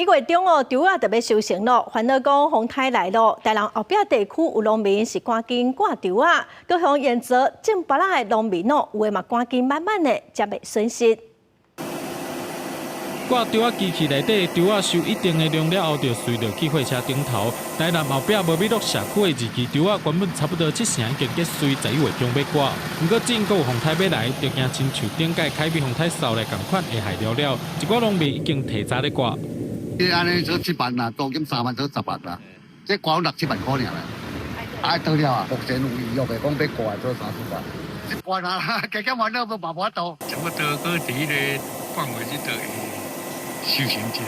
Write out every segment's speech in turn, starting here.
一月中哦，稻仔就欲收成咯，煩惱講風颱來咯，台南後壁地區有農民是趕緊割稻仔，高雄鹽澤種芭樂的農民哦，有的嘛趕緊慢慢的，才袂損失。割稻仔機器內底稻仔收一定的量了後，就隨著去貨車頂頭。台南後壁無美祿社區的二期稻仔，原本差不多七成已經結穗，11月中欲割。毋過這閣有風颱欲來，就驚親像頂擺凱美風颱掃來仝款會害了了。一寡農民已經提早咧割。你按呢做7萬啦，租金3萬做10萬啦，這割六七萬塊爾啦。啊，到了啊，目前有預約的講欲割做三四萬。這萬啊，加減完了嘛無法度。差不多閣佇彼個範圍這度會收成一下。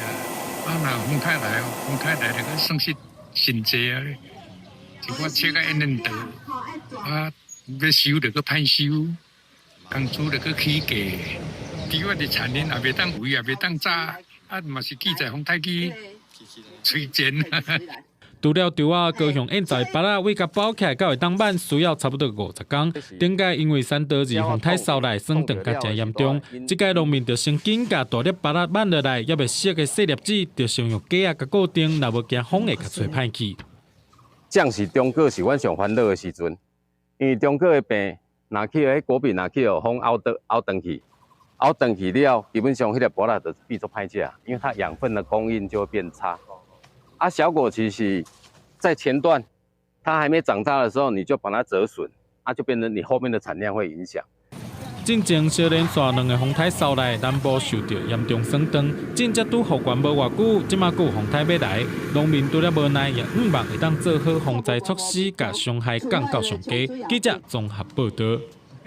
啊，若風颱來，風颱來就閣損失真濟啊！一寡切甲煙煙斷，啊，欲收就閣歹收，工資就閣起價。稻仔佇田裡也袂當圍，也袂當紮。啊，嘛是記在風颱去催錢。除了稻仔，高雄現在芭樂尾共包起來到會當賣，需要差不多50工。頂擺因為山道二風颱掃來，損斷較誠嚴重。這擺農民就先緊共大粒芭樂挽落來，猶未熟的細粒子，就先用架仔共固定，若無驚風會共吹歹去。這樣是中果是阮上煩惱的時陣，因為中果的病，若去彼果柄若去予風拗倒拗斷去。拗斷去了，基本上彼個芭樂就變做歹食，因為它養分的供應就會變差。啊，小果其實在前段，它還沒長大的時候，你就把它折損，啊，就變成你後面的產量會影響。進前小連續兩个風颱掃來，南部受著嚴重損斷，進才拄復原無偌久，這馬閣有風颱欲來，農民除了無奈，也向望會當做好防災措施，共傷害降到上低。記者綜合報導。